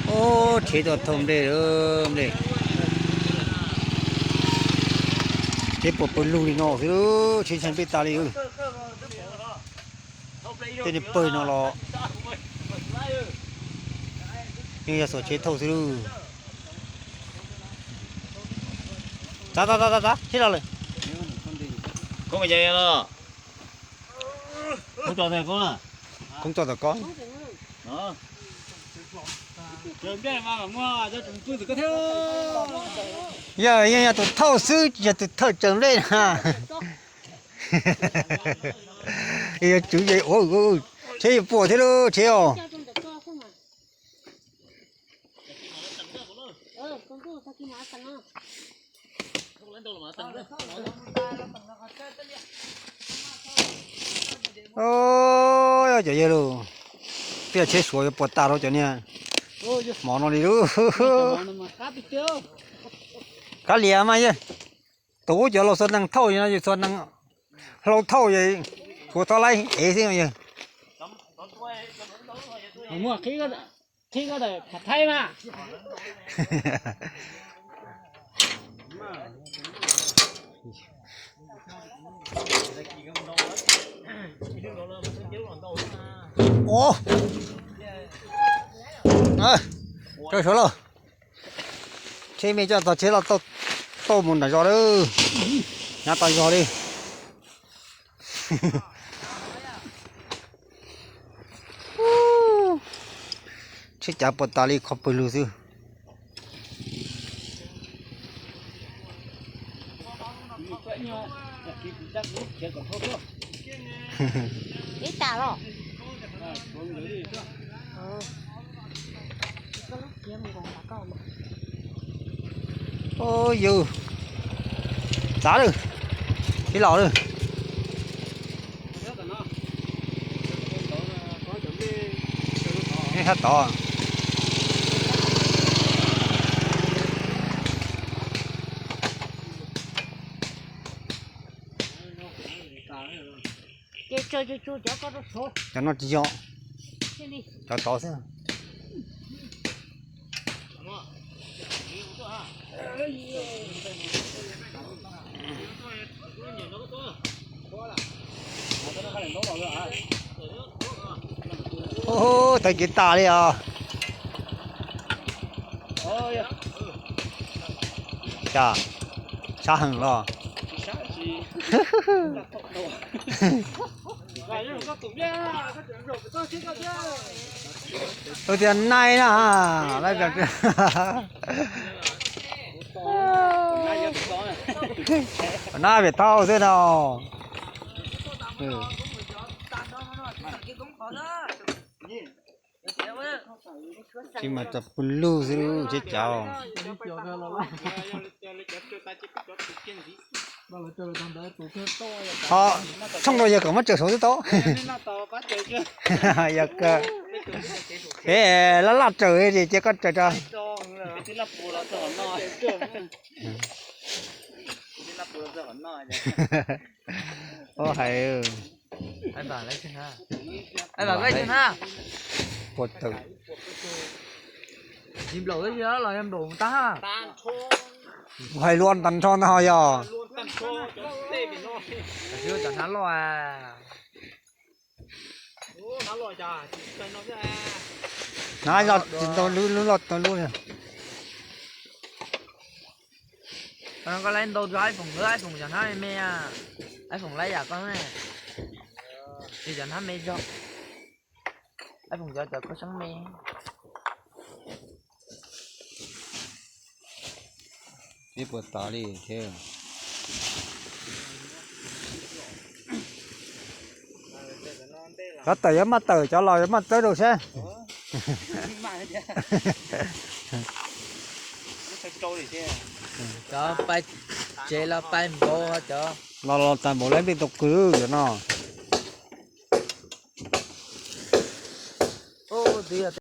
Ub, tsheb tuaj thauj nplej lawm, nplej. Tsheb puas pawg lug li no xwb, tsheb ntshai nplej tas li. Tej niag pawg no los yeej yog xuas tsheb thauj xwb lauj. Tav tav tav tav, tsheb los lawm. Khoob tso tom ko. Yog, yeej yog tus thauj xwb, tsis yog tus thawj tsaws nplej na. Yog tswv yim ua, tsheb yuav puas thiab lauj, tsheb os. Cov yawg lauj, twb yog tsheb Suav yuav puas tas rau cov niag hmov no li lauj. Kav liam mas yawg, tus ub cov laus xuas nees thauj no, yus xuas nees hlau thauj, kuv txhob laib ev xwb yawg. Qhib koj daim phav thaib mas. Ua, rau suav lauj, tsheb me coj tog tsheb los tau mus nram zos lawm, hnyav tas zog li. Tsheb cav puas tas li, kho pawg lug xwb. Ib tas los? Yus txav lawm, ib los lawm. Neb sab tod. Cov no tsis yog, cov tod xwb. Ub, tag kev tas li os. Cas sab heev los? Ua tias nai na, nab pem thauj xwb no. Tsis mas tau pw lug xwb tsheb cav. Ho tshooj rau yawg kom muab tsaws saud twb tau. Yog kawg, peb laj laj tsaws ces cia koj tsaws tso. Ua hais, puas tawm. Hais lua tag nrho ntag yog. Hnab los tsis ntau lub, lub los tau lub. Koj laib ntau rau iPhone, iPhone cov hnab me me, iPhone laib yam koj ne, tsis cov hnab me zog, iPhone cov cov koj seeb me. Tsis puas tas li thiab. Cov tawm yuav maj tawm, cov los yuav maj txawb rau sab. Cov pais tsev los pais npaum cov. Los los tas npaum lawm, nplej tau kawg cov no. Ub, twb yog